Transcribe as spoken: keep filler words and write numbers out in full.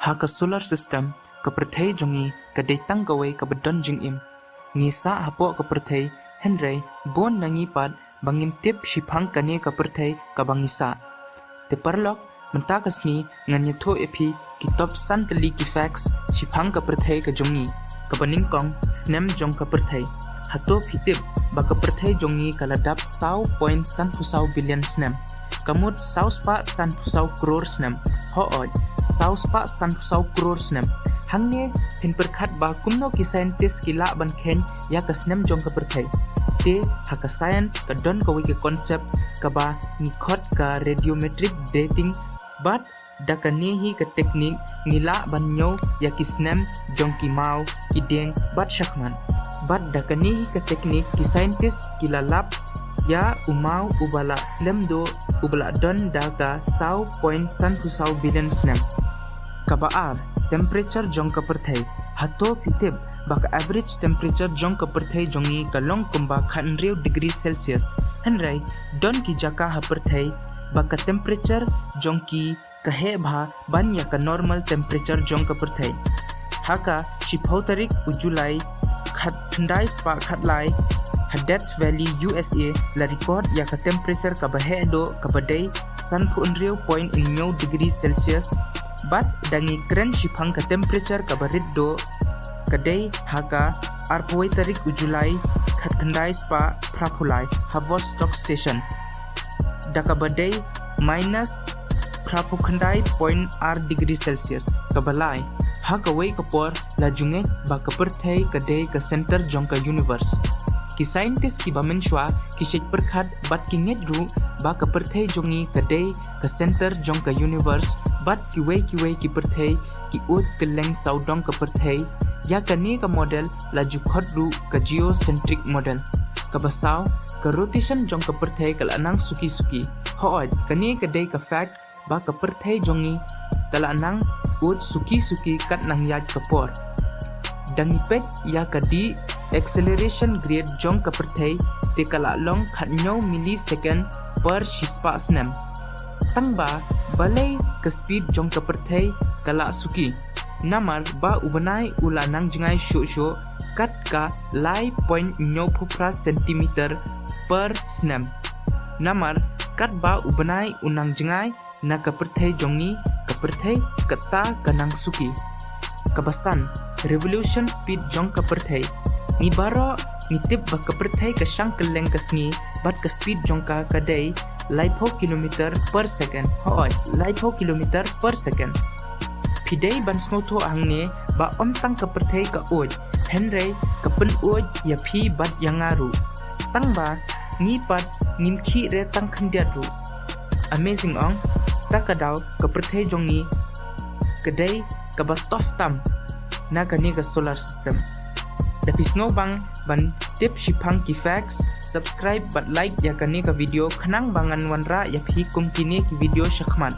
Ha ka solar system, ka pyrthei jong ngi ka dei tang kawei kaba don jingim. Ngi sah hapoh ka pyrthei, hynrei bun na ngi pat ba ngim tip shiphang kane ka pyrthei kaba ngi sah. Te paralok, mynta ka sngi ngan ïathuh ïa phi ki top san tylli ki facts shiphang ka pyrthei ka jong ngi. Kaba nyngkong, snem jong ka pyrthei. Hato phi tip ba ka pyrthei jong ngi ka la dap saw point sanphew saw billion snem? Ka mut saw spah sanphew saw klur snem. Hooid, saw spah sanphew saw klur snem. Hangne phin pyrkhat ba kumno ki scientist ki lah ban kheiñ ïa ka snem jong ka pyrthei. Te ha ka science ka don kawei ka concept kaba ngi khot ka radiometric dating, bad da kane hi ka technique ngi lah ban ñiew ïa ki snem jong ki maw, ki dieng bad shakhmat. Bad da kane hi ka technique ki scientist ki la lap ïa u maw uba la slem duh, uba la don da ka saw point sanphew saw billion snem. Kaba ar, temperature jong ka pyrthei. Hato phi tip ba ka average temperature jong ka pyrthei jong ngi ka long kumba khathynriew degree Celsius? Hynrei don ki jaka ha pyrthei ba ka temperature jong ki ka heh bha ban ïa ka normal temperature jong ka pyrthei. Ha ka shiphew tarik u July, khatkhyndai spah khatlai, ha Death Valley, U S A, la record ïa ka temperature kaba heh duh kaba dei sanphew hynriew point hynñiew degree Celsius. Bad da ngi kren shiphang ka temperature kaba rit duh, ka dei ha ka arphew wei tarik u July, khatkhyndai spah phraphew lai, ha Vostok Station, da kaba dei minus phraphew khyndai point ar degree Celsius. Kaba lai, ha kawei ka por la ju ngeit ba ka pyrthei ka dei ka center jong ka universe. Ki scientist kiba mynshuwa ki shait pyrkhat bad ki ngeit ruh ba ka pyrthei jong ngi ka dei ka center jong ka universe, bad kiwei kiwei ki pyrthei ki uid kylleng sawdong ka pyrthei. Ïa kane ka model la ju khot ruh ka geocentric model. Kaba saw, ka rotation jong ka pyrthei ka la nang suki suki. Hooid, kane ka dei ka fact ba ka pyrthei jong ngi ka la nang uid suki suki kat nang ïaid ka por. Da ngi peit ïa ka de-acceleration grid jong ka pyrthei, te ka la long khathynñiew millisecond per shispah snem. Tangba balei ka speed jong ka pyrthei ka la suki? Namar ba u bnai u la nang jngai shuh shuh kat ka lai point hynñiewphew phra centimeter per snem. Namar katba u bnai u nang jngai na ka pyrthei jong ngi, ka pyrthei kata ka nang suki. Kaba san, revolution speed jong ka pyrthei. Ngi baroh ngi tip ba ka pyrthei ka shang kylleng ka sngi, bad ka speed jong ka ka dei laiphew kilometer per second. Hooid, laiphew kilometer per second. Phi dei ban sngewthuh hangne ba ym tang ka pyrthei ka uid, hynrei ka pynuid ïa phi bad ïa nga ruh. Tangba ngi pat ngim khih re tang khyndiat ruh. Amazing ong, ta ka daw ka pyrthei jong ngi ka dei kaba tough tam na kane ka solar system. Da phi sngewbang ban tip shiphang ki facts, subscribe bad like ïa kane ka video khnang ba ngan wanrah ïa phi kum kine ki video shakhmat.